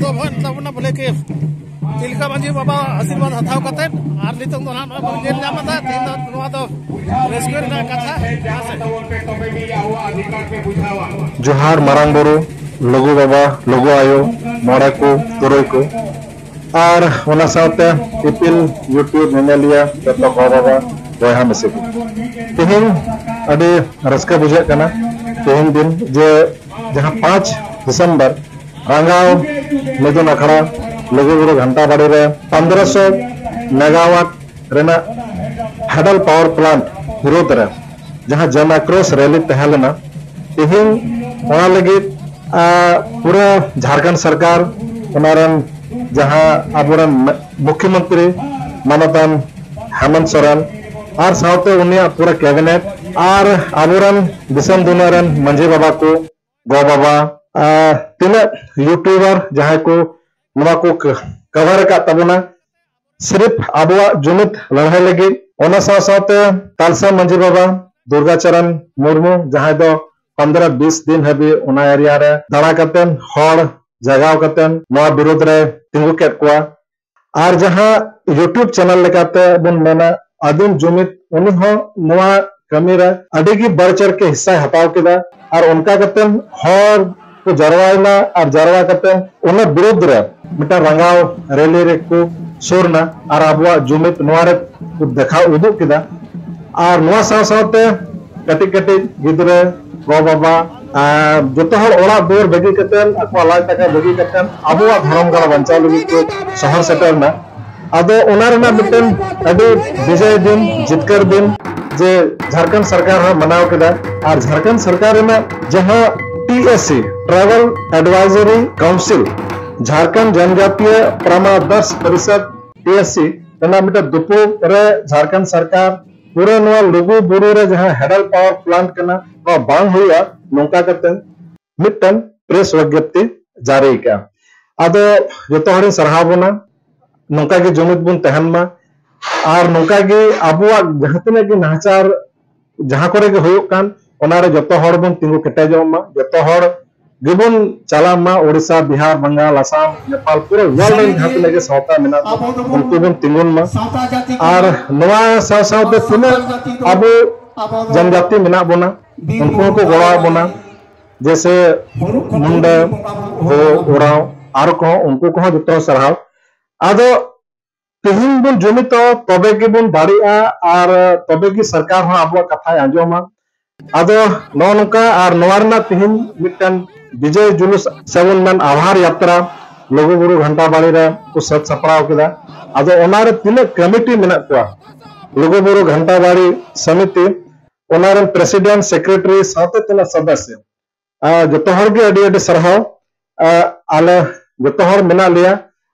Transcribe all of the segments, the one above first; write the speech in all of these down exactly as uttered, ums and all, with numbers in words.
ᱛᱚᱵᱮ ᱛᱟᱵᱚᱱᱟ ᱵᱚᱞᱮ ᱠᱤ ᱛᱤᱞᱠᱟ ᱢᱟᱹᱡᱷᱤ ᱵᱟᱵᱟ ᱟᱥᱤᱨᱵᱟᱫᱽ ᱦᱟᱛᱟᱣ ᱠᱟᱛᱮ ᱟᱨ ᱱᱤᱛᱚᱝ ᱫᱚ ᱱᱟᱦᱟᱜ ᱱᱚᱜᱼᱚᱭ ᱵᱚᱱ ᱧᱮᱞ ᱧᱟᱢ ᱮᱫᱟ᱾ ᱛᱮᱦᱮᱧ ᱫᱚ ᱱᱚᱣᱟ ᱫᱚ ᱨᱟᱹᱥᱠᱟᱹ ᱨᱮᱱᱟᱜ ᱠᱟᱛᱷᱟ᱾ ᱡᱚᱦᱟᱨ ᱢᱟᱨᱟᱝ ᱵᱩᱨᱩ, ᱞᱩᱜᱩ ᱵᱟᱵᱟ, ᱞᱩᱜᱩ ᱟᱭᱳ, ᱢᱚᱬᱮ ᱠᱚ, ᱛᱩᱨᱩᱭ ᱠᱚ, ᱟᱨ ᱚᱱᱟ ᱥᱟᱶᱛᱮ ᱤᱯᱤᱞ YouTube ᱧᱮᱧᱮᱞᱤᱭᱟᱹ ᱡᱚᱛᱚ ᱜᱚ ᱵᱟᱵᱟ, ᱵᱚᱭᱦᱟ ᱢᱤᱥᱤ ᱠᱚ, ᱛᱮᱦᱮᱧ ᱟᱹᱰᱤ ᱨᱟᱹᱥᱠᱟᱹ ᱵᱩᱡᱷᱟᱹᱜ ᱠᱟᱱᱟ᱾ ᱛᱮᱦᱮᱧ ᱫᱤᱱ ᱡᱮ ᱡᱟᱦᱟᱸ ᱯᱟᱸᱪ ᱰᱤᱥᱮᱢᱵᱚᱨ ᱨᱟᱸᱜᱟᱣ ᱢᱤᱫᱩᱱ ᱟᱠᱷᱲᱟ ᱞᱩᱜᱩᱵᱩᱨᱩ ᱜᱷᱟᱱᱴᱟ ᱵᱟᱲᱤ ᱨᱮ ᱯᱚᱱᱫᱽᱨᱚᱥᱚ ᱢᱮᱜᱟᱣᱟᱴ ᱨᱮᱱᱟᱜ ᱦᱮᱰᱟᱞ ᱯᱟᱣᱟᱨ ᱯᱞᱟᱱᱴ ᱵᱤᱨᱩᱫᱽ ᱨᱮ ᱡᱟᱦᱟᱸ ᱡᱚᱱ ᱟᱠᱨᱳᱥ ᱨᱮᱞᱤ ᱛᱟᱦᱮᱸ ᱞᱮᱱᱟ, ᱛᱮᱦᱮᱧ ᱚᱱᱟ ᱞᱟᱹᱜᱤᱫ ᱟ, ᱯᱩᱨᱟᱹ ᱡᱷᱟᱲᱠᱷᱚᱸᱰ ᱥᱚᱨᱠᱟᱨ, ᱚᱱᱟ ᱨᱮᱱ ᱡᱟᱦᱟᱸ ᱟᱵᱚᱨᱮᱱ ᱢᱩᱠᱷᱭᱚᱢᱚᱱᱛᱨᱤ ᱢᱟᱱᱚᱛᱟᱱ ᱦᱮᱢᱚᱱᱛ ᱥᱚᱨᱮᱱ ᱟᱨ ᱥᱟᱶᱛᱮ ᱩᱱᱤᱭᱟᱜ ᱯᱩᱨᱟᱹ ᱠᱮᱵᱤᱱᱮᱴ ᱟᱨ ᱟᱵᱚᱨᱮᱱ ᱫᱤᱥᱚᱢ ᱫᱩᱱᱤᱭᱟᱹ ᱨᱮᱱ ᱢᱟᱹᱡᱷᱤ ᱵᱟᱵᱟ ᱠᱚ, ᱜᱚ ᱵᱟᱵᱟ, ᱟ, ᱛᱤᱱᱟᱹᱜ ᱭᱩᱴᱩᱵᱟᱨ ᱡᱟᱦᱟᱸᱭ ᱠᱚ ᱱᱚᱣᱟ ᱠᱚ ᱠᱟᱵᱷᱟᱨ ᱟᱠᱟᱫ ᱛᱟᱵᱚᱱᱟ, ᱥᱤᱨᱤᱯ ᱟᱵᱚᱣᱟᱜ ᱡᱩᱢᱤᱫ ᱞᱟᱹᱲᱦᱟᱹᱭ ᱞᱟᱹᱜᱤᱫ᱾ ᱚᱱᱟ ᱥᱟᱶ ᱥᱟᱶᱛᱮ ᱛᱟᱞᱥᱟ ᱢᱟᱹᱡᱷᱤ ᱵᱟᱵᱟ ᱫᱩᱨᱜᱟ ᱪᱚᱨᱚᱱ ᱢᱩᱨᱢᱩ, ᱡᱟᱦᱟᱸᱭ ᱫᱚ ᱯᱚᱱᱫᱽᱨᱚ ᱵᱤᱥ ᱫᱤᱱ ᱦᱟᱹᱵᱤᱡ ᱚᱱᱟ ᱮᱨᱤᱭᱟ ᱨᱮ ᱫᱟᱬᱟ ᱠᱟᱛᱮᱱ ᱦᱚᱲ ᱡᱟᱜᱟᱣ ᱠᱟᱛᱮᱱ ᱱᱚᱣᱟ ᱵᱤᱨᱩᱫᱽ ᱨᱮ ᱛᱤᱸᱜᱩ ᱠᱮᱫ ᱠᱚᱣᱟ᱾ ᱟᱨ ᱡᱟᱦᱟᱸ YouTube ᱪᱮᱱᱮᱞ ᱞᱮᱠᱟᱛᱮ ᱵᱚᱱ ᱢᱮᱱᱟ ᱟᱹᱫᱤᱢ ᱡᱩᱢᱤᱫ, ᱩᱱᱤ ᱦᱚᱸ ᱱᱚᱣᱟ ᱠᱟᱹᱢᱤ ᱨᱮ ᱟᱹᱰᱤ ᱜᱮ ᱵᱟᱹᱲ ᱪᱟᱹᱲ ᱠᱮ ᱦᱤᱥᱥᱟᱭ ᱦᱟᱛᱟᱣ ᱠᱮᱫᱟ᱾ ᱟᱨ ᱚᱱᱠᱟ ᱠᱟᱛᱮᱱ ᱦᱚᱲ ᱠᱚ ᱡᱟᱨᱣᱟᱭᱮᱱᱟ ᱟᱨ ᱡᱟᱨᱣᱟ ᱠᱟᱛᱮᱱ ᱚᱱᱟ ᱵᱤᱨᱩᱫᱽ ᱨᱮ ᱢᱤᱫᱴᱟᱝ ᱨᱟᱸᱜᱟᱣ ᱨᱮᱞᱤ ᱨᱮᱠᱚ ᱥᱩᱨ ᱮᱱᱟ ᱟᱨ ᱟᱵᱚᱣᱟᱜ ᱡᱩᱢᱤᱫ ᱱᱚᱣᱟ ᱨᱮ ᱠᱚ ᱫᱮᱠᱷᱟᱣ ᱩᱫᱩᱜ ᱠᱮᱫᱟ᱾ ᱟᱨ ᱱᱚᱣᱟ ᱥᱟᱶ ᱥᱟᱶᱛᱮ ᱠᱟᱹᱴᱤᱡ ᱠᱟᱹᱴᱤᱡ ᱜᱤᱫᱽᱨᱟᱹ, ᱜᱚ ᱵᱟᱵᱟ, ᱟᱨ ᱡᱚᱛᱚ ᱦᱚᱲ ᱚᱲᱟᱜ ᱫᱩᱣᱟᱹᱨ ᱵᱟᱹᱜᱤ ᱠᱟᱛᱮ, ᱟᱠᱚᱣᱟᱜ ᱞᱟᱡ ᱫᱟᱠᱟ ᱵᱟᱹᱜᱤ ᱠᱟᱛᱮ ᱟᱵᱚᱣᱟᱜ ᱫᱷᱚᱨᱚᱢ ᱜᱟᱲ ᱵᱟᱧᱪᱟᱣ ᱞᱟᱹᱜᱤᱫ ᱠᱚ ᱥᱚᱦᱚᱨ ᱥᱮᱴᱮᱨ ᱮᱱᱟ᱾ ᱟᱫᱚ ᱚᱱᱟ ᱨᱮᱱᱟᱜ ᱢᱤᱫᱴᱮᱱ ᱟᱹᱰᱤ ᱵᱤᱡᱚᱭ ᱫᱤᱱ, ᱡᱤᱛᱠᱟᱹᱨ ᱫᱤᱱ ᱡᱮ ᱡᱷᱟᱲᱠᱷᱚᱸᱰ ᱥᱚᱨᱠᱟᱨ ᱦᱚᱸ ᱢᱟᱱᱟᱣ ᱠᱮᱫᱟ᱾ ᱟᱨ ᱡᱷᱟᱲᱠᱷᱚᱸᱰ ᱥᱚᱨᱠᱟᱨ ᱨᱮᱱᱟᱜ ᱡᱟᱦᱟᱸ TSC, Tribal Advisory Council, Jharkhand ᱡᱚᱱᱡᱟᱛᱤᱭᱚ ᱯᱚᱨᱟᱢᱚᱨᱥ ᱯᱚᱨᱤᱥᱚᱫ, TSC ᱨᱮᱱᱟᱜ ᱢᱤᱫᱴᱮᱱ ᱫᱩᱯᱩᱲ ᱨᱮ ᱡᱷᱟᱲᱠᱷᱚᱸᱰ ᱥᱚᱨᱠᱟᱨ ᱯᱩᱨᱟᱹ ᱱᱚᱣᱟ ᱞᱩᱜᱩ ᱵᱩᱨᱩ ᱨᱮ ᱡᱟᱦᱟᱸ ᱦᱮᱰᱟᱞ ᱯᱟᱣᱟᱨ ᱯᱞᱟᱱᱴ ᱠᱟᱱᱟ, ᱱᱚᱣᱟ ᱵᱟᱝ ᱦᱩᱭᱩᱜᱼᱟ, ᱱᱚᱝᱠᱟ ᱠᱟᱛᱮ ᱢᱤᱫᱴᱟᱝ ᱯᱨᱮᱥ ᱵᱤᱜᱽᱜᱚᱯᱛᱤ ᱡᱟᱹᱨᱤ ᱠᱟᱜᱼᱟ᱾ ᱟᱫᱚ ᱡᱚᱛᱚ ᱦᱚᱲᱤᱧ ᱥᱟᱨᱦᱟᱣ ᱵᱚᱱᱟ, ᱱᱚᱝᱠᱟ ᱜᱮ ᱡᱩᱢᱤᱫ ᱵᱚᱱ ᱛᱟᱦᱮᱱ ᱢᱟ᱾ ᱟᱨ ᱱᱚᱝᱠᱟ ᱜᱮ ᱟᱵᱚᱣᱟᱜ ᱡᱟᱦᱟᱸ ᱛᱤᱱᱟᱹᱜ ᱜᱮ ᱱᱟᱦᱟᱪᱟᱨ ᱡᱟᱦᱟᱸ ᱠᱚᱨᱮ ᱜᱮ ᱦᱩᱭᱩᱜ ᱠᱟᱱ, ᱚᱱᱟᱨᱮ ᱡᱚᱛᱚ ᱦᱚᱲ ᱵᱚᱱ ᱛᱤᱸᱜᱩ ᱠᱮᱴᱮᱡᱚᱜ ᱢᱟ, ᱡᱚᱛᱚ ᱦᱚᱲ ᱜᱮᱵᱚᱱ ᱪᱟᱞᱟᱜ ᱢᱟ᱾ ᱳᱰᱤᱥᱟ, ᱵᱤᱦᱟᱨ, ᱵᱟᱝᱜᱟᱞ, ᱟᱥᱟᱢ, ᱱᱮᱯᱟᱞ, ᱯᱩᱨᱟᱹ ᱣᱟᱨᱞᱰ ᱨᱮᱱ ᱡᱟᱦᱟᱸ ᱛᱤᱱᱟᱹᱜ ᱜᱮ ᱥᱟᱶᱛᱟ ᱢᱮᱱᱟᱜ ᱠᱚᱣᱟ, ᱩᱱᱠᱩ ᱵᱚᱱ ᱛᱤᱸᱜᱩᱱ ᱢᱟ᱾ ᱟᱨ ᱱᱚᱣᱟ ᱥᱟᱶ ᱥᱟᱶᱛᱮ ᱛᱤᱱᱟᱹᱜ ᱟᱵᱚ ᱡᱚᱱᱡᱟᱛᱤ ᱢᱮᱱᱟᱜ ᱵᱚᱱᱟ, ᱩᱱᱠᱩ ᱦᱚᱸᱠᱚ ᱜᱚᱲᱚ ᱟᱵᱚᱱᱟ, ᱡᱮᱭᱥᱮ ᱢᱩᱱᱰᱟ, ᱦᱳ, ᱳᱨᱟᱸᱣ, ᱟᱨ ᱠᱚᱦᱚᱸ, ᱩᱱᱠᱩ ᱠᱚᱦᱚᱸ ᱡᱚᱛᱚ ᱥᱟᱨᱦᱟᱣ᱾ ᱟᱫᱚ ᱛᱮᱦᱮᱧ ᱵᱚᱱ ᱡᱩᱢᱤᱫᱚᱜᱼᱟ, ᱛᱚᱵᱮ ᱜᱮᱵᱚᱱ ᱫᱟᱲᱮᱜᱼᱟ, ᱟᱨ ᱛᱚᱵᱮ ᱜᱮ ᱥᱚᱨᱠᱟᱨ ᱦᱚᱸ ᱟᱵᱚᱣᱟᱜ ᱠᱟᱛᱷᱟᱭ ᱟᱸᱡᱚᱢᱟ᱾ ᱟᱫᱚ ᱱᱚᱜᱼᱚ ᱱᱚᱝᱠᱟ, ᱟᱨ ᱱᱚᱣᱟ ᱨᱮᱱᱟᱜ ᱛᱮᱦᱮᱧ ᱢᱤᱫᱴᱮᱱ ᱵᱤᱡᱚᱭ ᱡᱩᱞᱩᱥ ᱥᱮᱵᱚᱱ ᱢᱮᱱ ᱟᱵᱷᱟᱨ ᱭᱟᱛᱨᱟ ᱞᱩᱜᱩᱵᱩᱨᱩ ᱜᱷᱟᱱᱴᱟ ᱵᱟᱲᱤ ᱨᱮ ᱠᱚ ᱥᱟᱹᱛ ᱥᱟᱯᱲᱟᱣ ᱠᱮᱫᱟ᱾ ᱟᱫᱚ ᱚᱱᱟᱨᱮ ᱛᱤᱱᱟᱹᱜ ᱠᱚᱢᱤᱴᱤ ᱢᱮᱱᱟᱜ ᱠᱚᱣᱟ, ᱞᱩᱜᱩᱵᱩᱨᱩ ᱜᱷᱟᱱᱴᱟ ᱵᱟᱲᱤ ᱥᱚᱢᱤᱛᱤ, ᱚᱱᱟ ᱨᱮᱱ ᱯᱨᱮᱥᱤᱰᱮᱱᱴ, ᱥᱮᱠᱨᱮᱴᱟᱨᱤ ᱥᱟᱶᱛᱮ ᱛᱤᱱᱟᱹᱜ ᱥᱚᱫᱚᱥᱥᱚ, ᱟᱨ ᱡᱚᱛᱚ ᱦᱚᱲ ᱜᱮ ᱟᱹᱰᱤ ᱟᱹᱰᱤ ᱥᱟᱨᱦᱟᱣ᱾ ᱟᱨ ᱟᱞᱮ ᱡᱚᱛᱚ ᱦᱚᱲ ᱢᱮᱱᱟᱜ ᱞᱮᱭᱟ,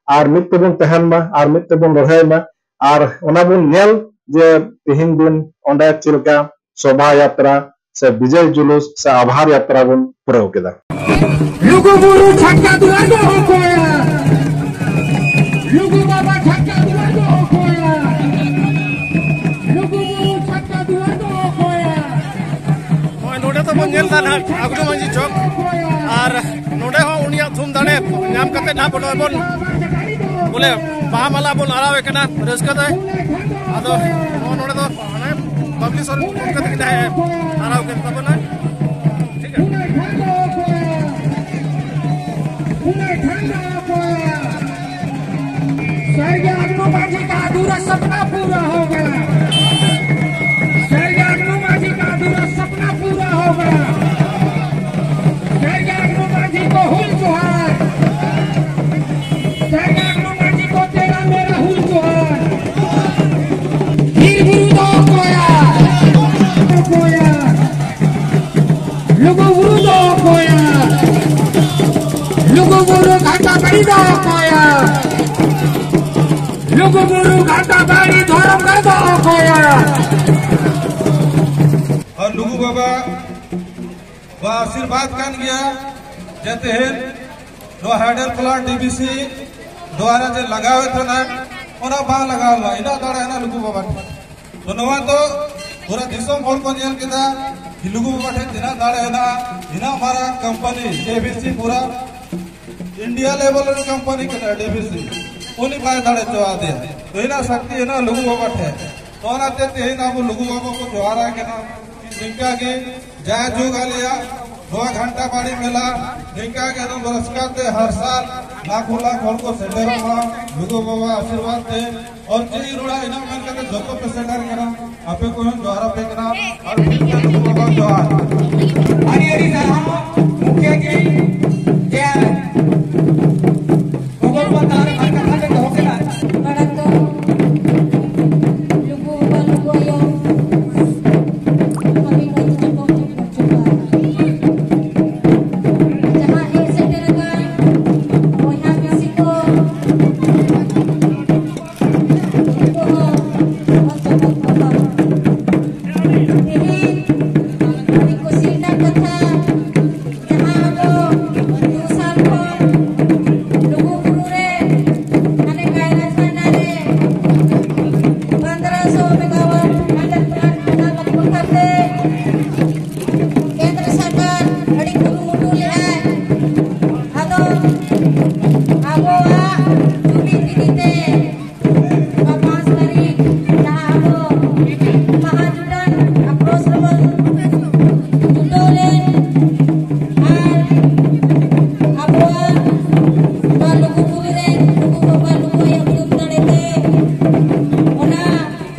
ᱟᱨ ᱢᱤᱫ ᱛᱮᱵᱚᱱ ᱛᱟᱦᱮᱱ ᱢᱟ, ᱟᱨ ᱢᱤᱫ ᱛᱮᱵᱚᱱ ᱞᱟᱹᱲᱦᱟᱹᱭ ᱢᱟ, ᱟᱨ ᱚᱱᱟ ᱵᱚᱱ ᱧᱮᱞ ᱡᱮ ᱛᱮᱦᱮᱧ ᱫᱤᱱ ᱚᱸᱰᱮ ᱪᱮᱫ ᱞᱮᱠᱟ ᱥᱚᱵᱷᱟ ᱭᱟᱛᱨᱟ ᱥᱮ ᱵᱤᱡᱚᱭ ᱡᱩᱞᱩᱥ ᱥᱮ ᱟᱵᱷᱟᱨ ᱭᱟᱛᱨᱟ ᱵᱚᱱ ᱯᱩᱨᱟᱹᱣ ᱠᱮᱫᱟ᱾ ᱞᱩᱜᱩ ᱵᱩᱨᱩ ᱪᱷᱟᱴᱠᱟ ᱫᱩᱣᱟᱨ ᱫᱚ ᱚᱠᱚᱭᱟ? ᱞᱩᱜᱩ ᱵᱟᱵᱟ ᱪᱷᱟᱴᱠᱟ ᱫᱩᱣᱟᱨ ᱫᱚ ᱚᱠᱚᱭᱟ? ᱞᱩᱜᱩ ᱵᱩᱨᱩ ᱪᱷᱟᱴᱠᱟ ᱫᱩᱣᱟᱨ ᱫᱚ ᱚᱠᱚᱭᱟ? ᱱᱚᱜᱼᱚᱭ ᱱᱚᱰᱮ ᱫᱚᱵᱚᱱ ᱧᱮᱞ ᱮᱫᱟ ᱱᱟᱦᱟᱜ ᱟᱜᱽᱱᱩ ᱢᱟᱹᱡᱷᱤ ᱪᱚᱠ, ᱟᱨ ᱱᱚᱰᱮ ᱦᱚᱸ ᱩᱱᱤᱭᱟᱜ ᱛᱷᱩᱢ ᱫᱟᱲᱮ ᱧᱟᱢ ᱠᱟᱛᱮ ᱱᱟᱦᱟᱜ ᱱᱚᱜᱼᱚᱭ ᱵᱚᱱ ᱵᱚᱞᱮ ᱵᱟᱦᱟ ᱢᱟᱞᱟ ᱵᱚᱱ ᱟᱨᱟᱣᱮ ᱠᱟᱱᱟ ᱨᱟᱹᱥᱠᱟᱹ ᱛᱮ᱾ ᱟᱫᱚ ᱱᱚᱜᱼᱚᱭ ᱱᱚᱰᱮ ᱫᱚ ᱢᱟᱱᱮ ᱯᱟᱵᱽᱞᱤᱥᱚᱨ ᱠᱚ ᱠᱟᱛᱮ ᱜᱮ ᱡᱟᱦᱟᱸᱭ ᱦᱟᱨᱟᱣ ᱠᱮᱫ ᱛᱟᱵᱚᱱᱟ᱾ ᱴᱷᱤᱠ ᱜᱮᱭᱟ᱾ ᱥᱟᱹᱨᱤᱜᱮ ᱟᱜᱽᱱᱩ ᱢᱟᱹᱡᱷᱤ ᱠᱟ ᱟᱫᱷᱩᱨᱟ ᱥᱟᱯᱱᱟ ᱯᱩᱨᱟ ᱦᱳ ᱜᱟᱭᱟ᱾ ᱥᱟᱹᱨᱤᱜᱮ ᱟᱜᱽᱱᱩ ᱢᱟᱹᱡᱷᱤ ᱠᱟ ᱟᱫᱷᱩᱨᱟ ᱥᱟᱯᱱᱟ ᱯᱩᱨᱟ ᱦᱳ ᱜᱟᱭᱟ᱾ ᱥᱟᱹᱨᱤᱜᱮ ᱟᱜᱽᱱᱩ ᱢᱟᱹᱡᱷᱤ ᱠᱚ ᱦᱩᱞ ᱡᱚᱦᱟᱨ᱾ ᱥᱟᱹᱨᱤᱜᱮ ᱟᱜᱽᱱᱩ ᱢᱟᱹᱡᱷᱤ ᱠᱚ ᱛᱮᱨᱟ ᱢᱮᱨᱟ ᱦᱩᱞ ᱡᱚᱦᱟᱨ᱾ ᱵᱤᱨ ᱵᱩᱨᱩ ᱫᱚ ᱚᱠᱚᱭᱟ? ᱚᱠᱚᱭᱟ? ᱞᱩᱜᱩ ᱵᱩᱨᱩ ᱫᱚ ᱚᱠᱚᱭᱟ? ᱞᱩᱜᱩ ᱵᱩᱨᱩ ᱜᱷᱟᱱᱴᱟ ᱵᱟᱲᱤ ᱫᱚ ᱚᱠᱚᱭᱟ? ᱞᱩᱜᱩ ᱵᱩᱨᱩ ᱜᱷᱟᱱᱴᱟ ᱵᱟᱲᱤ ᱫᱷᱚᱨᱚᱢ ᱜᱟᱲ ᱫᱚ ᱚᱠᱚᱭᱟ? ᱟᱨ ᱞᱩᱜᱩ ᱵᱟᱵᱟ ᱱᱚᱣᱟ ᱟᱥᱤᱨᱵᱟᱫᱽ ᱠᱟᱱ ᱜᱮᱭᱟ ᱡᱮ ᱛᱮᱦᱮᱧ ᱱᱚᱣᱟ ᱦᱟᱭᱰᱟᱨ ᱯᱞᱟᱱᱴ ᱰᱤᱵᱤᱥᱤ ᱫᱚᱣᱟᱨᱟ ᱡᱮ ᱞᱟᱜᱟᱣᱮᱫ ᱛᱟᱦᱮᱱᱟ, ᱚᱱᱟ ᱵᱟᱝ ᱞᱟᱜᱟᱣ ᱞᱮᱱᱟ, ᱤᱱᱟᱹᱜ ᱫᱟᱲᱮ ᱦᱮᱱᱟᱜ ᱞᱩᱜᱩ ᱵᱟᱵᱟ ᱴᱷᱮᱱ᱾ ᱛᱚ ᱱᱚᱣᱟ ᱫᱚ ᱯᱩᱨᱟᱹ ᱫᱤᱥᱚᱢ ᱦᱚᱲ ᱠᱚ ᱧᱮᱞ ᱠᱮᱫᱟ, ᱞᱩᱜᱩ ᱵᱟᱵᱟ ᱴᱷᱮᱱ ᱛᱤᱱᱟᱹᱜ ᱫᱟᱲᱮ ᱦᱮᱱᱟᱜᱼᱟ, ᱤᱱᱟᱹᱜ ᱢᱟᱨᱟᱝ ᱠᱳᱢᱯᱟᱱᱤ ᱡᱮ ᱵᱤ ᱥᱤ ᱯᱩᱨᱟᱹ ᱤᱱᱰᱤᱭᱟ ᱞᱮᱵᱮᱞ ᱨᱮ ᱠᱳᱢᱯᱟᱱᱤ ᱠᱟᱱᱟ ᱰᱤ ᱵᱷᱤ ᱥᱤ, ᱩᱱᱤ ᱵᱟᱭ ᱫᱟᱲᱮ ᱦᱚᱪᱚ ᱟᱫᱮᱭᱟ᱾ ᱛᱚ ᱤᱱᱟᱹ ᱥᱚᱠᱛᱤ ᱦᱮᱱᱟᱜᱼᱟ ᱞᱩᱜᱩ ᱵᱟᱵᱟ ᱴᱷᱮᱱ᱾ ᱛᱚ ᱚᱱᱟᱛᱮ ᱛᱮᱦᱮᱧ ᱟᱵᱚ ᱞᱩᱜᱩ ᱵᱟᱵᱟ ᱠᱚ ᱡᱚᱦᱟᱨᱟᱭ ᱠᱟᱱᱟ᱾ ᱱᱤᱝᱠᱟ ᱜᱮ ᱡᱟᱭ ᱡᱩᱜᱽ ᱟᱞᱮᱭᱟᱜ ᱱᱚᱣᱟ ᱜᱷᱟᱱᱴᱟ ᱵᱟᱲᱤ ᱢᱮᱞᱟ ᱱᱤᱝᱠᱟ ᱜᱮ ᱮᱠᱫᱚᱢ ᱨᱟᱹᱥᱠᱟᱹ ᱛᱮ ᱦᱟᱨ ᱥᱟᱞ ᱞᱟᱠᱷ ᱞᱟᱠᱷ ᱦᱚᱲ ᱠᱚ ᱥᱮᱴᱮᱨᱚᱜ ᱢᱟ ᱞᱩᱜᱩ ᱵᱟᱵᱟ ᱟᱥᱤᱨᱵᱟᱫᱽ ᱛᱮ᱾ ᱟᱨ ᱪᱮᱫ ᱤᱧ ᱨᱚᱲᱟ, ᱤᱱᱟᱹᱜ ᱢᱮᱱ ᱠᱟᱛᱮ ᱡᱚᱛᱚ ᱯᱮ ᱥᱮᱴᱮᱨ ᱠᱟᱱᱟ, ᱟᱯᱮ ᱠᱚᱦᱚᱸ ᱡᱚᱦᱟᱨ ᱟᱯᱮ ᱠᱟᱱᱟ᱾ ᱟᱨ ᱴᱷᱤᱠ ᱜᱮᱭᱟ, ᱞᱩᱜᱩ ᱵᱟᱵᱟ ᱡᱚᱦᱟᱨ᱾ ᱟᱹᱰᱤ ᱟᱹᱰᱤ ᱥᱟᱨᱦᱟᱣ ᱢᱩᱠᱷᱤᱭᱟᱹ ᱡᱤ, ᱡᱮ ᱠᱷᱚᱵᱚᱨ ᱯᱟᱛᱟ ᱨᱮ ᱵᱟᱨ ᱠᱟᱛᱷᱟ ᱵᱮᱱ ᱫᱚᱦᱚ ᱠᱮᱫᱟ᱾ ᱢᱟᱲᱟᱝ ᱫᱚ ᱞᱩᱜᱩ ᱵᱟᱵᱟ, ᱞᱩᱜᱩ ᱟᱭᱳ, ᱠᱟᱹᱢᱤ ᱠᱚ ᱡᱚᱛᱚ ᱠᱚ ᱡᱟᱦᱟᱸ ᱦᱮᱡ ᱥᱮᱴᱮᱨ ᱟᱠᱟᱱ ᱵᱚᱭᱦᱟ ᱢᱤᱥᱤ ᱠᱚ, ᱩᱱᱠᱩ ᱦᱚᱸ ᱚᱞ ᱛᱚᱯᱚᱛ ᱠᱚ ᱛᱮᱦᱮᱧ ᱟᱹᱰᱤ ᱠᱩᱥᱤ ᱨᱮᱱᱟᱜ ᱠᱟᱛᱷᱟ, ᱡᱟᱦᱟᱸ ᱟᱵᱚ ᱫᱩ ᱥᱟᱞ ᱠᱷᱚᱱ ᱞᱩᱜᱩ ᱵᱩᱨᱩ ᱨᱮ ᱦᱟᱱᱮ ᱠᱟᱭᱨᱟ ᱡᱷᱟᱨᱱᱟ ᱨᱮ ᱯᱚᱱᱫᱽᱨᱚ ᱥᱚ ᱢᱮᱜᱟᱣᱟᱴ ᱦᱟᱭᱰᱨᱳ ᱯᱞᱟᱱᱴ ᱵᱮᱱᱟᱣ ᱞᱟᱹᱜᱤᱫ ᱵᱟᱠᱷᱨᱟ ᱛᱮ ᱠᱮᱱᱫᱨᱚ ᱥᱚᱨᱠᱟᱨ ᱟᱹᱰᱤ ᱠᱩᱨᱩᱢᱩᱴᱩ ᱞᱮᱫᱟᱭ᱾ ᱟᱫᱚ ᱟᱵᱚᱣᱟᱜ ᱡᱩᱢᱤᱫ ᱤᱫᱤ ᱛᱮ ᱱᱚᱣᱟ ᱯᱟᱸᱪ ᱛᱟᱹᱨᱤᱠᱷ ᱡᱟᱦᱟᱸ ᱟᱵᱚ ᱢᱟᱦᱟ ᱡᱩᱴᱟᱹᱱ ᱟᱠᱨᱳᱥ ᱨᱮᱵᱚᱱ ᱡᱩᱴᱟᱹᱣ ᱞᱮᱱ ᱟᱨ ᱟᱵᱚᱣᱟᱜ ᱱᱚᱣᱟ ᱞᱩᱜᱩ ᱵᱩᱨᱩ ᱨᱮ ᱞᱩᱜᱩ ᱵᱟᱵᱟ ᱞᱩᱜᱩ ᱟᱭᱳ ᱛᱷᱩᱢ ᱫᱟᱲᱮ ᱛᱮ ᱚᱱᱟ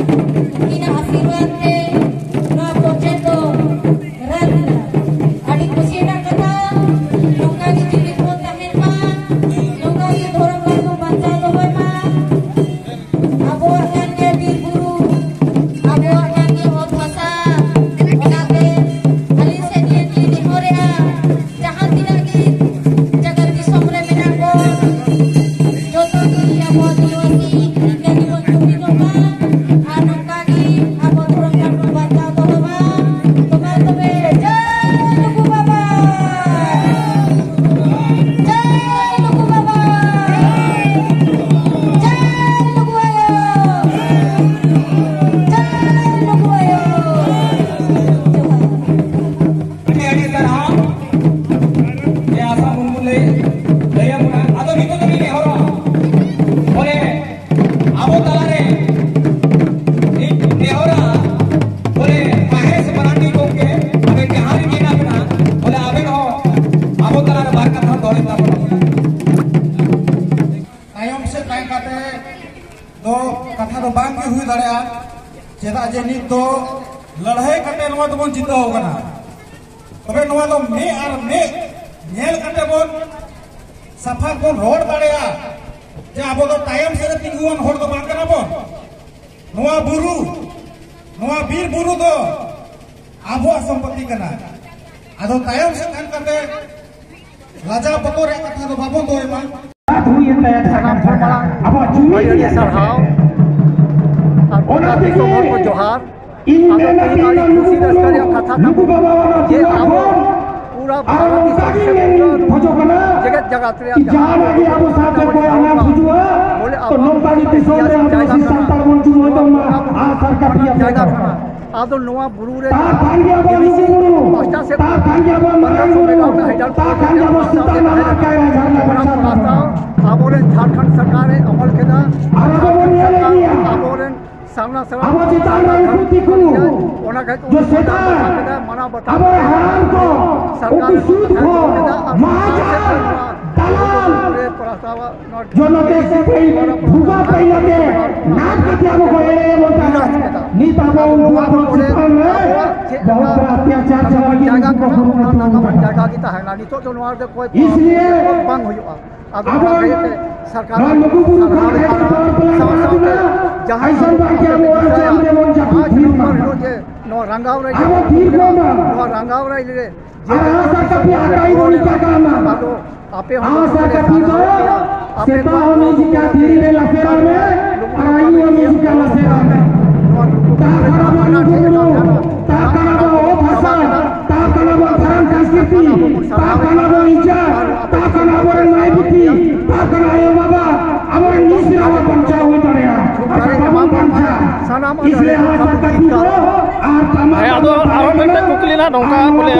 ᱩᱱᱠᱤᱱᱟᱜ ᱟᱥᱤᱨᱵᱟᱫᱽ ᱛᱮ ᱱᱚᱣᱟ ᱯᱚᱧᱪᱟᱭᱮᱛ ᱵᱟᱝ ᱜᱮ ᱦᱩᱭ ᱫᱟᱲᱮᱭᱟᱜᱼᱟ᱾ ᱪᱮᱫᱟᱜ ᱡᱮ ᱱᱤᱛ ᱫᱚ ᱞᱟᱹᱲᱦᱟᱹᱭ ᱠᱟᱛᱮ ᱱᱚᱣᱟ ᱫᱚᱵᱚᱱ ᱡᱤᱛᱟᱹᱣ ᱠᱟᱱᱟ᱾ ᱛᱚᱵᱮ ᱱᱚᱣᱟ ᱫᱚ ᱢᱮᱫ ᱟᱨ ᱢᱮᱫ ᱧᱮᱞ ᱠᱟᱛᱮ ᱵᱚᱱ ᱥᱟᱯᱷᱟ ᱵᱚᱱ ᱨᱚᱲ ᱫᱟᱲᱮᱭᱟᱜᱼᱟ ᱡᱮ ᱟᱵᱚ ᱫᱚ ᱛᱟᱭᱚᱢ ᱥᱮᱫ ᱨᱮ ᱛᱤᱸᱜᱩᱣᱟᱱ ᱦᱚᱲ ᱫᱚ ᱵᱟᱝ ᱠᱟᱱᱟ ᱵᱚᱱ᱾ ᱱᱚᱣᱟ ᱵᱩᱨᱩ, ᱱᱚᱣᱟ ᱵᱤᱨ ᱵᱩᱨᱩ ᱫᱚ ᱟᱵᱚᱣᱟᱜ ᱥᱚᱢᱯᱚᱛᱤ ᱠᱟᱱᱟ᱾ ᱟᱫᱚ ᱛᱟᱭᱚᱢ ᱥᱮᱫ ᱥᱮᱱ ᱠᱟᱛᱮ ᱞᱟᱡᱟᱣ ᱵᱚᱛᱚᱨ ᱨᱮᱭᱟᱜ ᱠᱟᱛᱷᱟ ᱫᱚ ᱵᱟᱵᱚᱱ ᱫᱚᱦᱚᱭ ᱢᱟ᱾ ᱥᱟᱱᱟᱢ ᱠᱷᱚᱱ ᱢᱟᱲᱟᱝ ᱟᱹᱰᱤ ᱟᱹᱰᱤ ᱥᱟᱨᱦᱟᱣ᱾ ᱟᱨ ᱜᱚᱴᱟ ᱫᱤᱥᱚᱢ ᱦᱚᱲ ᱠᱚ ᱡᱚᱦᱟᱨ᱾ ᱟᱫᱚ ᱛᱮᱦᱮᱧ ᱟᱹᱰᱤ ᱠᱩᱥᱤ ᱨᱟᱹᱥᱠᱟᱹ ᱨᱮᱭᱟᱜ ᱠᱟᱛᱷᱟ ᱛᱟᱵᱚᱱ ᱡᱮ ᱟᱵᱚ ᱯᱩᱨᱟ ᱵᱷᱟᱨᱚᱛ ᱫᱤᱥᱚᱢ ᱥᱮ ᱯᱩᱨᱟ ᱡᱮᱜᱮᱛ ᱡᱟᱠᱟᱛ ᱨᱮᱭᱟᱜ ᱡᱟᱦᱟᱸ ᱵᱚᱞᱮ ᱟᱵᱚ ᱱᱚᱝᱠᱟ ᱜᱮ ᱫᱤᱥᱚᱢ ᱨᱮ ᱟᱵᱚ ᱥᱟᱱᱛᱟᱲ ᱵᱚᱱ ᱡᱩᱢᱤᱫᱚᱜ ᱢᱟ᱾ ᱟᱨ ᱥᱚᱨᱠᱟᱨ ᱴᱷᱮᱱ ᱡᱟᱭᱜᱟ ᱠᱟᱱᱟ᱾ ᱟᱫᱚ ᱱᱚᱣᱟ ᱵᱩᱨᱩ ᱨᱮ ᱛᱟᱨ ᱛᱟᱝ ᱜᱮ ᱟᱵᱚ ᱞᱩᱜᱩ ᱵᱩᱨᱩ, ᱯᱟᱦᱴᱟ ᱥᱮᱫ ᱛᱟᱨ ᱛᱟᱝ ᱜᱮ ᱟᱵᱚ ᱢᱟᱨᱟᱝ ᱵᱩᱨᱩ, ᱛᱟᱨ ᱛᱟᱝ ᱜᱮ ᱟᱵᱚ ᱥᱤᱛᱟᱭ ᱱᱟᱞᱟ ᱠᱟᱭᱨᱟ ᱡᱷᱟᱨᱱᱟ ᱵᱟᱠᱥᱟ ᱛᱟᱵᱚ᱾ ᱟᱵᱚᱨᱮᱱ ᱡᱷᱟᱲᱠᱷᱚᱸᱰ ᱥᱚᱨᱠᱟᱨ ᱮ ᱟᱢᱚᱞ ᱠᱮᱫᱟ᱾ ᱟᱨ ᱟᱵᱚ ᱵᱚᱱ ᱧᱮᱞ ᱮᱫ ᱜᱮᱭᱟ᱾ ᱟᱵᱚᱨᱮᱱ ᱥᱟᱢᱱᱟ ᱥᱟᱢᱱᱟ ᱟᱵᱚ ᱪᱮᱛᱟᱱ ᱨᱮ ᱩᱱᱠᱩ ᱛᱤᱸᱜᱩ ᱚᱱᱟ ᱠᱷᱟᱹᱛᱤᱨ ᱡᱮ ᱥᱮᱛᱟ ᱢᱟᱱᱟᱣ ᱵᱟᱛᱟᱣ ᱟᱵᱚ ᱦᱟᱲᱟᱢ ᱠᱚ ᱥᱚᱨᱠᱟᱨ ᱩᱱᱠᱩ ᱥᱩᱫ ᱠᱚ ᱢᱟᱦᱟᱡᱚᱱ ᱫᱟᱞᱟᱞ ᱡᱚᱱᱚᱛᱮ ᱥᱤᱯᱟᱹᱦᱤ ᱵᱷᱩᱜᱟ ᱯᱟᱹᱭᱞᱟᱹ ᱛᱮ ᱱᱟᱪ ᱠᱟᱛᱮ ᱟᱵᱚ ᱠᱚ ᱮᱲᱮ ᱵᱚᱱ ᱠᱟᱱᱟ᱾ ᱱᱤᱛ ᱟᱵᱚ ᱩᱱᱠᱩ ᱟᱵᱚ ᱪᱮᱛᱟᱱ ᱨᱮ ᱵᱚᱦᱩᱛ ᱵᱚᱲᱟ ᱚᱛᱛᱟᱪᱟᱨ ᱪᱟᱞᱟᱜ ᱞᱟᱹᱜᱤᱫ ᱩᱱᱠᱩ ᱠᱚ ᱠᱩᱨᱩᱢᱩᱴᱩ ᱟᱠᱟᱫᱟ᱾ ᱡᱟᱭᱜᱟ ᱜᱮ ᱛᱟᱦᱮᱱᱟ᱾ ᱱᱤᱛᱚᱜ ᱫᱚ ᱱᱚᱣᱟ ᱨᱮᱫᱚ ᱠᱚᱭ ᱤᱥᱞᱤᱭᱮ ᱵᱟᱝ ᱦᱩᱭᱩᱜᱼᱟ᱾ ᱟᱫᱚ ᱱᱚᱣᱟ ᱞᱩᱜᱩ ᱵᱩᱨᱩ ᱥᱟᱨᱦᱟᱣ ᱠᱷᱟᱱ ᱞᱮᱠᱟ ᱥᱟᱶ ᱥᱟᱶᱛᱮ ᱡᱟᱦᱟᱸ ᱟᱭᱥᱟᱱ ᱵᱟᱝ ᱠᱮ ᱟᱵᱚ ᱚᱲᱟᱜ ᱪᱟᱞᱟᱜ ᱨᱮᱵᱚᱱ ᱡᱟᱹᱯᱤᱫ ᱛᱷᱤᱨ ᱢᱟ᱾ ᱱᱚᱣᱟ ᱨᱟᱸᱜᱟᱣ ᱨᱮ ᱟᱵᱚ ᱛᱷᱤᱨ ᱠᱚ ᱢᱟ᱾ ᱱᱚᱣᱟ ᱨᱟᱸᱜᱟᱣ ᱨᱮ ᱟᱨ ᱟᱥᱟ ᱠᱟᱹᱯᱤ ᱟᱠᱟᱭ ᱵᱚᱱ ᱪᱟᱠᱟ ᱢᱟ᱾ ᱟᱫᱚ ᱟᱯᱮ ᱦᱚᱸ ᱟᱥᱟ ᱠᱟᱹᱯᱤ ᱫᱚ ᱥᱮᱛᱟ ᱦᱚᱸ ᱢᱤᱫ ᱡᱤᱠᱟ ᱫᱷᱤᱨᱤ ᱨᱮ ᱞᱟᱥᱮᱨᱟ ᱢᱮ, ᱟᱨ ᱟᱭᱩ ᱦᱚᱸ ᱢᱤᱫ ᱡᱤᱠᱟ ᱞᱟᱥᱮᱨᱟ ᱢᱮ᱾ ᱛᱟ ᱠᱟᱱᱟ ᱵᱚᱱ ᱞᱩᱜᱩ ᱵᱩᱨᱩ, ᱛᱟ ᱠᱟᱱᱟ ᱵᱚᱱ ᱚᱛ ᱦᱟᱥᱟ, ᱛᱟ ᱠᱟᱱᱟ ᱵᱚᱱ ᱫᱷᱚᱨᱚᱢ ᱥᱚᱝᱥᱠᱨᱤᱛᱤ, ᱛᱟ ᱠᱟᱱᱟ ᱵᱚᱱ ᱤᱡᱡᱟ, ᱛᱟ ᱠᱟᱱᱟ ᱟᱵᱚᱨᱮᱱ ᱢᱟᱹᱭ ᱵᱤᱴᱤ, ᱛᱟ ᱠᱟᱱᱟ ᱟᱭᱳ ᱵᱟᱵᱟ, ᱟᱵᱚᱨᱮᱱ ᱢᱤᱥᱨᱟ ᱵᱚᱱ ᱵᱟᱧᱪᱟᱣ ᱦᱩᱭ ᱫᱟᱲᱮᱭᱟᱜᱼᱟ᱾ ᱟᱨ ᱵᱟᱵᱚᱱ ᱵᱟᱧᱪᱟᱣᱟ᱾ ᱤᱥᱞᱤᱭᱮ ᱦᱟᱢᱟᱨᱟ ᱥᱟᱨᱠᱟᱨ ᱠᱤ ᱠᱚ ᱟᱨ ᱛᱟᱢᱟᱢ ᱦᱮᱸ, ᱟᱫᱚ ᱟᱨᱦᱚᱸ ᱢᱤᱫᱴᱮᱱ ᱠᱩᱠᱞᱤ ᱱᱟᱜ ᱱᱚᱝᱠᱟ ᱵᱚᱞᱮ,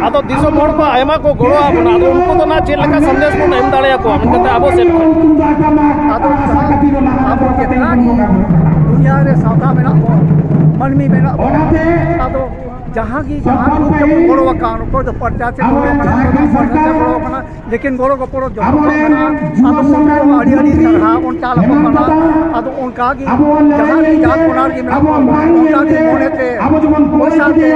ᱟᱫᱚ ᱫᱤᱥᱚᱢ ᱦᱚᱲ ᱠᱚ ᱟᱭᱢᱟ ᱠᱚ ᱜᱚᱲᱚ ᱟᱵᱚᱱᱟ, ᱟᱫᱚ ᱩᱱᱠᱩ ᱫᱚ ᱱᱟᱜ ᱪᱮᱫ ᱞᱮᱠᱟ ᱥᱟᱸᱫᱮᱥ ᱵᱚᱱ ᱮᱢ ᱫᱟᱲᱮᱭᱟᱠᱚᱣᱟ ᱢᱮᱱᱠᱟᱛᱮ ᱟᱵᱚ ᱥᱮᱫ ᱠᱷᱚᱱ? ᱟᱫᱚ ᱟᱵᱚ ᱡᱮᱛᱱᱟ ᱜᱮ ᱫᱩᱱᱤᱭᱟᱹ ᱨᱮ ᱥᱟᱶᱛᱟ ᱢᱮᱱᱟᱜ ᱵᱚᱱ, ᱢᱟᱹᱱᱢᱤ ᱢᱮᱱᱟᱜ ᱵᱚᱱ, ᱟᱫᱚ ᱡᱟᱦᱟᱸ ᱜᱮ ᱡᱟᱦᱟᱸ ᱜᱨᱩᱯ ᱛᱮᱵᱚᱱ ᱜᱚᱲᱚ ᱟᱠᱟᱱ, ᱚᱠᱚᱭ ᱫᱚ ᱯᱚᱧᱪᱟᱭᱮᱛ ᱥᱮ ᱜᱚᱲᱚ ᱟᱠᱟᱱᱟ, ᱚᱠᱚᱭ ᱫᱚ ᱯᱚᱧᱪᱟᱭᱮᱛ ᱥᱮ ᱜᱚᱲᱚ ᱟᱠᱟᱱᱟ, ᱞᱮᱠᱤᱱ ᱜᱚᱲᱚ ᱜᱚᱯᱚᱲᱚ ᱡᱚᱛᱚ ᱠᱚ ᱢᱮᱱᱟᱜᱼᱟ᱾ ᱟᱫᱚ ᱩᱱᱠᱩ ᱦᱚᱸ ᱟᱹᱰᱤ ᱟᱹᱰᱤ ᱥᱟᱨᱦᱟᱣ ᱵᱚᱱ ᱪᱟᱞ ᱟᱠᱚ ᱠᱟᱱᱟ᱾ ᱟᱫᱚ ᱚᱱᱠᱟ ᱜᱮ ᱡᱟᱦᱟᱸ ᱜᱮ ᱡᱟᱦᱟᱸ ᱠᱚᱱᱟ ᱨᱮᱜᱮ ᱢᱮᱱᱟᱜ ᱠᱚᱣᱟ, ᱚᱱᱠᱟ ᱜᱮ ᱢᱚᱱᱮ ᱛᱮ, ᱯᱚᱭᱥᱟ ᱛᱮ,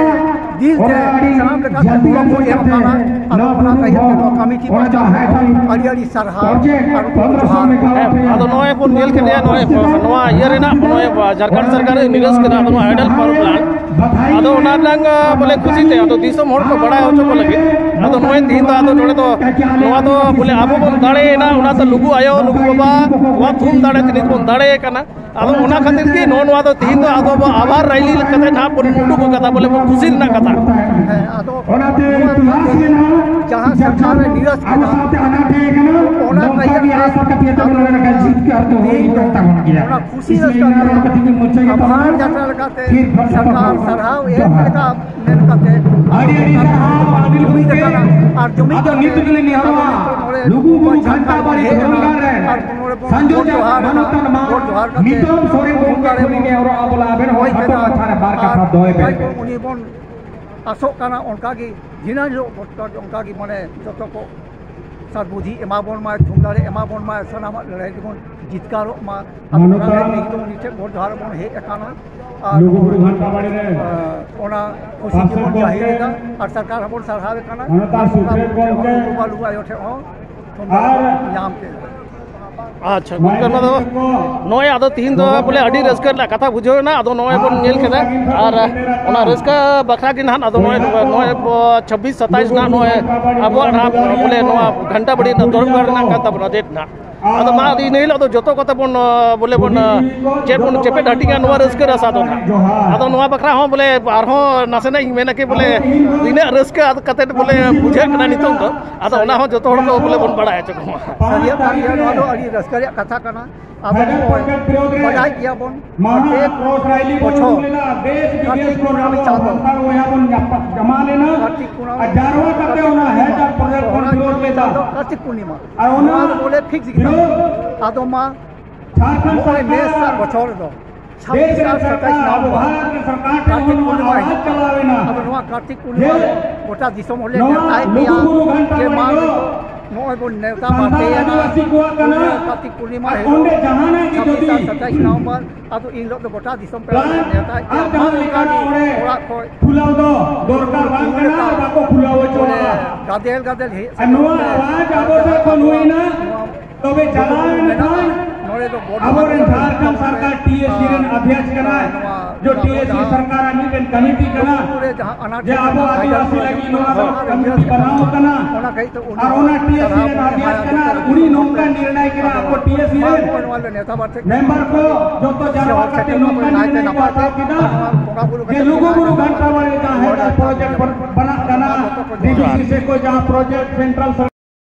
ᱫᱤᱞ ᱛᱮ, ᱥᱟᱱᱟᱢ ᱞᱮᱠᱟᱛᱮ ᱜᱚᱲᱚ ᱠᱚ ᱮᱢ ᱟᱠᱟᱱᱟ᱾ ᱟᱫᱚ ᱚᱱᱟ ᱠᱷᱟᱹᱛᱤᱨ ᱛᱮ ᱱᱚᱣᱟ ᱠᱚᱢᱤᱴᱤ ᱯᱟᱦᱴᱟ ᱠᱷᱚᱱ ᱟᱹᱰᱤ ᱟᱹᱰᱤ ᱥᱟᱨᱦᱟᱣ ᱟᱨ ᱩᱱᱠᱩ ᱡᱚᱦᱟᱨ᱾ ᱦᱮᱸ, ᱟᱫᱚ ᱱᱚᱜᱼᱚᱭ ᱵᱚᱱ ᱧᱮᱞ ᱠᱮᱫᱮᱭᱟ, ᱱᱚᱜᱼᱚᱭ ᱱᱚᱣᱟ ᱤᱭᱟᱹ ᱨᱮᱱᱟᱜ, ᱱᱚᱜᱼᱚᱭ ᱡᱷᱟᱲᱠᱷᱚᱸᱰ ᱥᱚᱨᱠᱟᱨ ᱮ ᱱᱤᱨᱟᱹᱥ ᱠᱮᱫᱟ, ᱟᱫᱚ ᱱᱚᱣᱟ ᱦᱟᱭᱰᱮᱞ ᱯᱟᱣᱟᱨ ᱯᱞᱟᱱᱴ, ᱟᱫᱚ ᱚᱱᱟ ᱨᱮᱱᱟᱝ, ᱟ, ᱵᱚᱞᱮ ᱠᱷᱩᱥᱤ ᱛᱮ, ᱟᱫᱚ ᱫᱤᱥᱚᱢ ᱦᱚᱲ ᱠᱚ ᱵᱟᱲᱟᱭ ᱦᱚᱪᱚ ᱠᱚ ᱞᱟᱹᱜᱤᱫ, ᱟᱫᱚ ᱱᱚᱜᱼᱚᱭ ᱛᱤᱦᱤᱧ ᱫᱚ ᱟᱫᱚ ᱱᱚᱰᱮ ᱫᱚ ᱱᱚᱣᱟ ᱫᱚ ᱵᱚᱞᱮ ᱟᱵᱚ ᱵᱚᱱ ᱫᱟᱲᱮᱭᱮᱱᱟ, ᱚᱱᱟ ᱫᱚ ᱞᱩᱜᱩ ᱟᱭᱳ, ᱞᱩᱜᱩ ᱵᱟᱵᱟ, ᱱᱚᱣᱟ ᱛᱷᱩᱢ ᱫᱟᱲᱮ ᱛᱮ ᱱᱤᱛ ᱵᱚᱱ ᱫᱟᱲᱮ ᱟᱠᱟᱱᱟ᱾ ᱟᱫᱚ ᱚᱱᱟ ᱠᱷᱟᱹᱛᱤᱨ ᱜᱮ ᱱᱚᱜᱼᱚ ᱱᱚᱣᱟ ᱫᱚ ᱛᱤᱦᱤᱧ ᱫᱚ ᱟᱫᱚ ᱵᱚ ᱟᱵᱟᱨ ᱨᱟᱭᱞᱤ ᱞᱮᱠᱟᱛᱮ ᱱᱟᱦᱟᱜ ᱵᱚᱱ ᱩᱰᱩᱠ ᱟᱠᱟᱫᱟ, ᱵᱚᱞᱮ ᱵᱚᱱ ᱠᱩᱥᱤ ᱨᱮᱱᱟᱜ ᱠᱟᱛᱷᱟ᱾ ᱦᱮᱸ, ᱟᱫᱚ ᱚᱱᱟᱛᱮ ᱱᱚᱣᱟ ᱛᱩᱞᱥᱤ ᱡᱟᱦᱟᱸ ᱥᱚᱨᱠᱟᱨ ᱮ ᱱᱤᱨᱟᱥ ᱟᱵᱚ ᱠᱮᱫᱟ, ᱥᱟᱶᱛᱮ ᱟᱱᱟᱴ ᱦᱮᱡ ᱟᱠᱟᱱᱟ, ᱚᱱᱟ ᱱᱚᱝᱠᱟ ᱜᱮ ᱟᱥᱟ ᱠᱟᱛᱮ ᱟᱵᱚ ᱱᱚᱰᱮ ᱡᱤᱛ ᱠᱟᱨ ᱫᱚ ᱦᱩᱭ ᱠᱟᱱ ᱛᱟᱵᱚᱱ ᱜᱮᱭᱟ᱾ ᱚᱱᱟ ᱠᱷᱩᱥᱤ ᱨᱟᱹᱥᱠᱟᱹ ᱟᱵᱷᱟᱨ ᱡᱟᱛᱨᱟ ᱞᱮᱠᱟᱛᱮ ᱥᱚᱨᱠᱟᱨ ᱥᱟᱨᱦᱟᱣ ᱮᱢ ᱞᱮᱠᱟ ᱢᱮᱱ ᱠᱟᱛᱮ ᱟᱹᱰᱤ ᱟᱹᱰᱤ ᱥᱟᱨᱦᱟᱣ ᱟᱹᱰᱤ ᱡᱩᱢᱤᱫ ᱟᱠᱟᱱᱟ᱾ ᱟᱨ ᱡᱩᱢᱤᱫ ᱟᱫᱚ ᱱᱤᱛ ᱠᱟᱛᱮ ᱫᱚᱞᱮ ᱱᱮᱦᱚᱨᱚᱜᱼᱟ, ᱟᱵᱚ ᱱᱤᱛᱚᱜ ᱱᱚᱰᱮ ᱞᱩᱜᱩ ᱵᱩᱨᱩ ᱡᱷᱟᱨᱠᱷᱚᱸᱰ ᱜᱷᱟᱱᱴᱟ ᱠᱷᱚᱱ ᱵᱟᱲᱮ ᱦᱮᱡ ᱫᱷᱚᱨᱚᱢ ᱮᱱᱟ᱾ ᱜᱟᱲ ᱨᱮ ᱟᱨ ᱱᱚᱰᱮ ᱵᱚᱱ ᱥᱟᱱᱡᱚ ᱜᱚᱰ ᱡᱚᱦᱟᱨ ᱮᱱᱟ᱾ ᱢᱟᱱᱚᱛᱟᱱ ᱢᱟ ᱜᱚᱰ ᱡᱚᱦᱟᱨ ᱠᱟᱛᱮ ᱱᱤᱛᱚᱜ ᱥᱚᱨᱮᱱ ᱜᱚᱢᱠᱮ ᱫᱟᱲᱮ ᱠᱷᱚᱱᱤᱧ ᱵᱚᱱ ᱱᱮᱦᱚᱨᱚᱜᱼᱟ, ᱵᱚᱞᱮ ᱟᱵᱮᱱ ᱦᱚᱸ ᱦᱚᱭ ᱦᱟᱛᱚᱢ ᱠᱮᱫᱟ᱾ ᱢᱟᱛᱷᱟ ᱨᱮ ᱵᱟᱨ ᱟᱨ ᱠᱟᱛᱷᱟ ᱫᱚᱦᱚᱭ ᱵᱮᱱ᱾ ᱩᱱᱤ ᱵᱚᱱ ᱟᱥᱚᱜ ᱠᱟᱱᱟ ᱚᱱᱠᱟ ᱜᱮ ᱫᱷᱤᱱᱟᱹᱱ ᱦᱤᱞᱳᱜ ᱵᱚᱱ ᱚᱱᱠᱟ ᱜᱮ ᱢᱟᱱᱮ ᱡᱚᱛᱚ ᱠᱚ ᱥᱟᱨ ᱵᱩᱫᱷᱤ ᱮᱢᱟ ᱵᱚᱱ ᱢᱟᱭ, ᱛᱷᱩᱢ ᱫᱟᱲᱮ ᱮᱢᱟ ᱵᱚᱱ ᱢᱟᱭ, ᱥᱟᱱᱟᱢᱟᱜ ᱞᱟᱹᱲᱦᱟᱹᱭ ᱨᱮᱵᱚᱱ ᱡᱤᱛᱠᱟᱹᱨᱚᱜ ᱢᱟ᱾ ᱟᱨ ᱢᱟᱱᱚᱛᱟᱱ ᱚᱱᱟ ᱞᱟᱹᱜᱤᱫ ᱛᱮ ᱩᱱᱤ ᱴᱷᱮᱱ ᱜᱚᱰ ᱡᱚᱦᱟᱨ ᱵᱚᱱ ᱦᱮᱡ ᱟᱠᱟᱱᱟ᱾ ᱟᱨ ᱞᱩᱜᱩ ᱵᱩᱨᱩ ᱜᱷᱟᱱᱴᱟ ᱵᱟᱲᱮ ᱨᱮ ᱟᱸ, ᱚᱱᱟ ᱠᱩᱥᱤ ᱥᱟᱥᱚᱱ ᱜᱮᱵᱚᱱ ᱡᱟᱹᱦᱤᱨ ᱜᱚᱢᱠᱮ ᱮᱫᱟ᱾ ᱟᱨ ᱥᱚᱨᱠᱟᱨ ᱦᱚᱸᱵᱚᱱ ᱥᱟᱨᱦᱟᱣ ᱮ ᱠᱟᱱᱟ᱾ ᱢᱟᱱᱚᱛᱟᱱ ᱟᱨ ᱚᱱᱟ ᱥᱩᱠᱷᱫᱮᱵ ᱵᱚᱱ ᱜᱚᱢᱠᱮ ᱞᱩᱜᱩ ᱵᱟᱵᱟ ᱞᱩᱜᱩ ᱟᱭᱳ ᱴᱷᱮᱱ ᱦᱚᱸ ᱛᱷᱩᱢ ᱫᱟᱲᱮ ᱟᱨ ᱵᱚᱱ ᱧᱟᱢ ᱠᱮᱫᱟ᱾ ᱟᱪᱪᱷᱟ, ᱜᱚᱢᱠᱮ, ᱚᱱᱟ ᱫᱚ ᱱᱚᱜᱼᱚᱭ ᱟᱫᱚ ᱛᱤᱦᱤᱧ ᱫᱚ ᱵᱚᱞᱮ ᱟᱹᱰᱤ ᱨᱟᱹᱥᱠᱟᱹ ᱨᱮᱱᱟᱜ ᱠᱟᱛᱷᱟ ᱵᱩᱡᱷᱟᱹᱣ ᱮᱱᱟ᱾ ᱟᱫᱚ ᱱᱚᱜᱼᱚᱭ ᱵᱚᱱ ᱧᱮᱞ ᱠᱮᱫᱟ, ᱟᱨ ᱚᱱᱟ ᱨᱟᱹᱥᱠᱟᱹ ᱵᱟᱠᱷᱨᱟ ᱜᱮ ᱱᱟᱦᱟᱜ ᱟᱫᱚ ᱱᱚᱜᱼᱚᱭ, ᱱᱚᱜᱼᱚᱭ ᱪᱷᱟᱵᱵᱤᱥ ᱥᱟᱛᱟᱭᱤᱥ ᱱᱟᱦᱟᱜ ᱱᱚᱜᱼᱚᱭ ᱟᱵᱚᱣᱟᱜ ᱱᱟᱦᱟᱜ ᱵᱚᱞᱮ ᱱᱚᱣᱟ ᱜᱷᱟᱱᱴᱟ ᱵᱟᱲᱤ ᱨᱮᱱᱟᱜ ᱫᱷᱚᱨᱚᱢ ᱜᱟᱲ ᱨᱮᱱᱟᱜ ᱠᱟᱱ ᱛᱟᱵᱚᱱᱟ ᱰᱮᱴ ᱱᱟᱦᱟᱜ᱾ ᱟᱫᱚ ᱢᱟ ᱟᱫᱚ ᱤᱱᱟᱹ ᱦᱤᱞᱳᱜ ᱫᱚ ᱡᱚᱛᱚ ᱠᱚᱛᱮ ᱵᱚᱱ, ᱵᱚᱞᱮ ᱵᱚᱱ, ᱪᱮᱫ ᱵᱚᱱ ᱪᱮᱯᱮᱫ ᱦᱟᱹᱴᱤᱧᱟ ᱱᱚᱣᱟ ᱨᱟᱹᱥᱠᱟᱹ ᱨᱟᱥᱟ ᱫᱚ ᱱᱟᱦᱟᱜ᱾ ᱟᱫᱚ ᱱᱚᱣᱟ ᱵᱟᱠᱷᱨᱟ ᱦᱚᱸ ᱵᱚᱞᱮ ᱟᱨᱦᱚᱸ ᱱᱟᱥᱮᱱᱟᱜ ᱤᱧ ᱢᱮᱱᱟ ᱠᱤ ᱵᱚᱞᱮ ᱛᱤᱱᱟᱹᱜ ᱨᱟᱹᱥᱠᱟᱹ ᱠᱟᱛᱮ ᱵᱚᱞᱮ ᱵᱩᱡᱷᱟᱹᱜ ᱠᱟᱱᱟ ᱱᱤᱛᱚᱝ ᱫᱚ, ᱟᱫᱚ ᱚᱱᱟ ᱦᱚᱸ ᱡᱚᱛᱚ ᱦᱚᱲ ᱠᱚ ᱵᱚᱞᱮ ᱵᱚᱱ ᱵᱟᱲᱟᱭ ᱦᱚᱪᱚ ᱠᱚᱢᱟ᱾ ᱥᱟᱹᱨᱤᱭᱟᱜ ᱠᱟᱱ ᱜᱮᱭᱟ, ᱱᱚᱣᱟ ᱫᱚ ᱟᱹᱰᱤ ᱨᱟᱹᱥᱠᱟᱹ ᱨᱮᱭᱟᱜ ᱠᱟᱛᱷᱟ ᱠᱟᱱᱟ᱾ ᱟᱵᱚ ᱱᱚᱜᱼᱚᱭ ᱵᱟᱰᱟᱭ ᱜᱮᱭᱟ ᱵᱚᱱ, ᱯᱨᱚᱛᱮᱠ ᱵᱚᱪᱷᱚᱨ ᱠᱟᱨᱛᱤᱠ ᱠᱩᱱᱟᱹᱢᱤ ᱪᱟᱸᱫᱚ, ᱠᱟᱨᱛᱤᱠ ᱠᱩᱱᱟᱹᱢᱤ, ᱠᱟᱨᱛᱤᱠ ᱯᱩᱨᱱᱤᱢᱟ, ᱚᱱᱟ ᱠᱟᱨᱛᱤᱠ ᱯᱩᱨᱱᱤᱢᱟ, ᱱᱚᱣᱟ ᱫᱚ ᱵᱚᱞᱮ ᱯᱷᱤᱠᱥ ᱜᱮ ᱛᱟᱵᱚᱱᱟ᱾ ᱟᱫᱚ ᱢᱟ ᱱᱚᱜᱼᱚᱭ ᱱᱮᱥ ᱟᱜ ᱵᱚᱪᱷᱚᱨ ᱫᱚ ᱪᱷᱟᱵᱵᱤᱥ ᱟᱨ ᱥᱟᱛᱟᱭᱤᱥ ᱱᱚᱵᱷᱮᱢᱵᱚᱨ ᱠᱟᱨᱛᱤᱠ ᱯᱩᱨᱱᱤᱢᱟ ᱦᱤᱡᱩᱜ ᱠᱟᱱᱟ᱾ ᱟᱫᱚ ᱱᱚᱣᱟ ᱠᱟᱨᱛᱤᱠ ᱯᱩᱨᱱᱤᱢᱟ ᱨᱮ ᱜᱚᱴᱟ ᱫᱤᱥᱚᱢ ᱦᱚᱲ ᱞᱮ ᱱᱮᱣᱛᱟᱭᱮᱫ ᱯᱮᱭᱟ ᱡᱮ ᱢᱟ ᱱᱚᱜᱼᱚᱭ ᱵᱚᱱ ᱱᱮᱣᱛᱟ ᱵᱟᱨᱛᱮᱭᱮᱱᱟ ᱠᱟᱨᱛᱤᱠ ᱯᱩᱨᱱᱤᱢᱟ ᱦᱤᱞᱳᱜ, ᱪᱷᱟᱵᱵᱤᱥ ᱟᱨ ᱥᱟᱛᱟᱭᱤᱥ ᱱᱚᱵᱷᱮᱢᱵᱚᱨ᱾ ᱟᱫᱚ ᱤᱱ ᱦᱤᱞᱳᱜ ᱫᱚ ᱜᱚᱴᱟ ᱫᱤᱥᱚᱢ ᱯᱮᱲᱟ ᱞᱮ ᱱᱮᱣᱛᱟᱭᱮᱫ ᱯᱮᱭᱟ᱾ ᱢᱟ ᱚᱱᱠᱟ ᱜᱮ ᱚᱲᱟᱜ ᱠᱷᱚᱱ ᱠᱷᱩᱞᱟᱹᱣ ᱫᱚ ᱫᱚᱨᱠᱟᱨ ᱵᱟᱝ ᱠᱟᱱᱟ, ᱵᱟᱠᱚ ᱠᱷᱩᱞᱟᱹᱣ ᱦᱚᱪᱚᱣᱟᱜᱼᱟ᱾ ᱜᱟᱫᱮᱞ ᱜᱟᱫᱮᱞ ᱦᱮᱡ ᱥᱮᱴᱮᱨ ᱠᱟᱛᱮ ᱟᱨ ᱡᱟᱦᱟᱸ ᱟᱵᱚᱣᱟᱜ ᱛᱮᱦᱮᱧ ᱢᱮᱱᱟᱜᱼᱟ, ᱱᱚᱰᱮ ᱫᱚ ᱜᱚᱰ ᱟᱵᱚᱨᱮᱱ ᱡᱷᱟᱲᱠᱷᱚᱸᱰ ᱥᱚᱨᱠᱟᱨ ᱴᱤ ᱮᱥ ᱥᱤ ᱨᱮᱱ ᱚᱫᱷᱭᱚᱠᱥ ᱠᱟᱱᱟᱭ, ᱡᱚ ᱴᱤ ᱮᱥ ᱥᱤ ᱥᱚᱨᱠᱟᱨ ᱟᱜ ᱢᱤᱫᱴᱮᱱ ᱠᱚᱢᱤᱴᱤ ᱠᱟᱱᱟ, ᱡᱮ ᱟᱵᱚ ᱟᱹᱫᱤᱵᱟᱹᱥᱤ ᱞᱟᱹᱜᱤᱫ ᱱᱚᱣᱟ ᱫᱚ ᱠᱚᱢᱤᱴᱤ ᱵᱮᱱᱟᱣ ᱠᱟᱱᱟ᱾ ᱟᱨ ᱚᱱᱟ ᱴᱤ ᱮᱥ ᱥᱤ ᱨᱮᱱ ᱚᱫᱷᱭᱚᱠᱥ ᱠᱟᱱᱟ, ᱩᱱᱤ ᱱᱚᱝᱠᱟ ᱱᱤᱨᱬᱟᱭ ᱠᱮᱫᱟ, ᱟᱵᱚ ᱴᱤ ᱮᱥ ᱥᱤ ᱨᱮᱱ ᱢᱮᱢᱵᱟᱨ ᱠᱚ ᱡᱚᱛᱚ ᱡᱟᱨᱣᱟ ᱠᱟᱛᱮ ᱱᱚᱝᱠᱟ ᱱᱤᱨᱬᱟᱭ ᱠᱚ ᱦᱟᱛᱟᱣ ᱠᱮᱫᱟ ᱡᱮ ᱞᱩᱜᱩᱵᱩᱨᱩ ᱜᱷᱟᱱᱴᱟ ᱵᱟᱲᱮ ᱡᱟᱦᱟᱸ ᱦᱟᱭᱰᱟᱨ ᱯᱨᱚᱡᱮᱠᱴ ᱵᱟᱱᱟᱜ ᱠᱟᱱᱟ, ᱰᱤ ᱵᱤ ᱥᱤ ᱥᱮ ᱠᱚ ᱡᱟᱦᱟᱸ ᱯᱨᱚᱡᱮᱠᱴ ᱥᱮᱱᱴᱨᱟᱞ